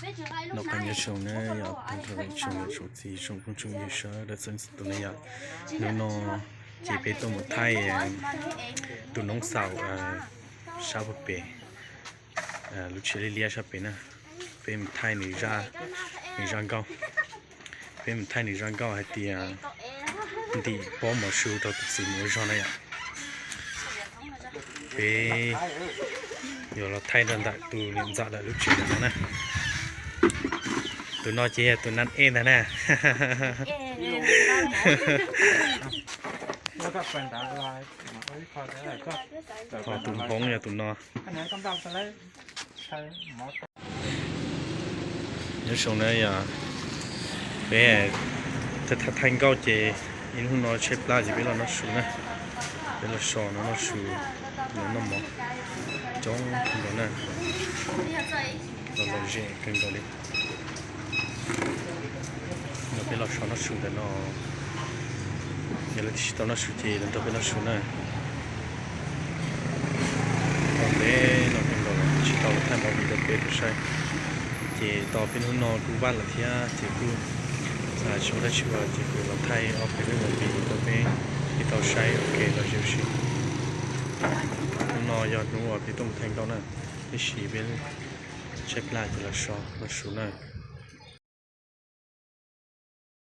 Noj qab nyob zoo na yog tag nrho ib tsoom niam tsoom txiv tsoom phooj tsoom ywg sawv daws txhua leej txhua tus na yom. Hnub no ces peb tuaj mus thaij tus noob xaum sab puag pem, lub tsheb liab liab sab pem na. Peb mus thaij nws zaj, nws zaj nkauj. Peb mus thaij nws zaj nkauj hais tias ntim pob mov su rau tus txiv mus ua zog na yom. Peb yuav los thaij rau ntawm tus niam ntxawm lawv lub tsev ntawm no na. Tus no ces yog tus nab ej ntag na. Ho tus hmoob yog tus no. Nyob zoo na yog peb thaij nkauj ces ib hnub no tshaib plab ces peb los noj su na. Peb los so no noj su, los noj mov coob kawg nkaus na. Los lom zem kawg nkaus li. Yog peb los so noj su ntawm no, yog leej twg tsis tau noj su ces los nrog peb noj su na. Tau ntev no kawg nkaus tsis tau los thaij movie rau peb tau saib. Ces tau peb hnub no kuj vaj lawm thiab ces kuj tsis muaj dab tsi ua ces kuv los thaij ob peb lub movie rau peb thiaj tau saib ua ke los zoo si. Hnub no yog hnub uas peb tuaj mus thaij nkauj na, tab sis peb tshaib plab ces los so noj su na.